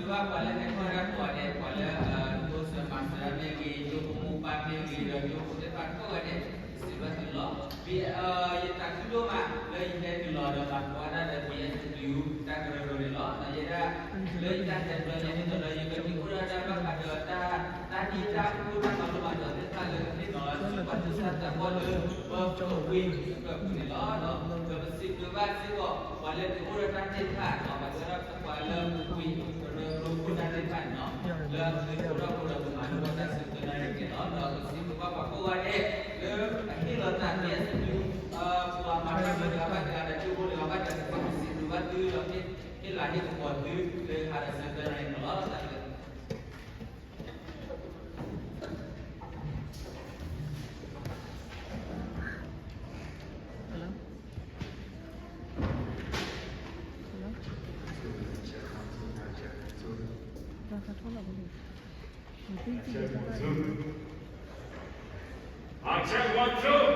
ဘၣ်ပှၤလၢဟဲထီၣ်တၢ်ကိးဂၤဒဲး ပှၤလၢ ဒိးစၢၤမၤစၢၤတၢ်မ့ၢ်ဂ့ၤ, ယိဖိမုၣ်ဖိမ့ၢ်ဂ့ၤ, ဒီးယိဖိသ့ၣ်တဖၣ်ကိးဂၤဒဲး, စံးဘျုးဘၣ်သုလီၤ. ယသးခုဒိၣ်မးလၢယဟဲနုာ်လီၤဒီးမၤသကိးတၢ်ဒီး ပယဲၢ်စံးဘျုးတၢ်ကရၢကရိန့ၣ်လီၤ. ယဲဒၣ် လၢယတၢ်တဲဘျီညါန့ၣ်ဒီး ယကဒုးအိၣ်ထီၣ်တၢ်ဘၣ်ဃးဒီးတၢ် တၢ်ဒ့တၢ်အူတၢ်မၤလိမၤဒိးသ့ၣ်တဖၣ်လၢကဟ့ၣ်နီၤလီၤဆူပှၤသူၣ်စၢ်သးဘီၣ်လၢ ပပူၤကွံာ်အပူၤန့ၣ်လီၤ. ဒီးပစံးဘျုးဘၣ်စ့ၢ်ကီး ပှၤလၢဒုးအိၣ်ထီၣ်တၢ်သ့ၣ်တဖၣ်ဒီး ပှၤလၢပှၤလၢပူၤကွံာ်ကရၢကရိခိၣ်နၢ်သ့ၣ်တဖၣ်န့ၣ်လီၤ. လၢသုအိၣ်ထီၣ်ဃိဒီးပမၤလိဘၣ်တၢ်ဆၢကတီၢ်န့ၣ်လီၤ. ဒီးပစံးဘျုးဘၣ်ပှၤကိးဂၤဒဲး လၢအဟ့ၣ်လီၤသး ပယဲၢ်စံးဘျုး ပှၤမၤတၢ်မၤတဂၤဘၣ်တဂၤဒီး ဒုးအိၣ်တဂၤဘၣ်တဂၤ စံးဘျုးဘၣ်သုဒီး ဟ့ၣ်လၤဟ့ၣ်ကပီၤသုလၢဟါဒီးဆၢကတီၢ်န့ၣ်လီၤ. တၢ်ဘျုး Hello? Hello? Check one, two.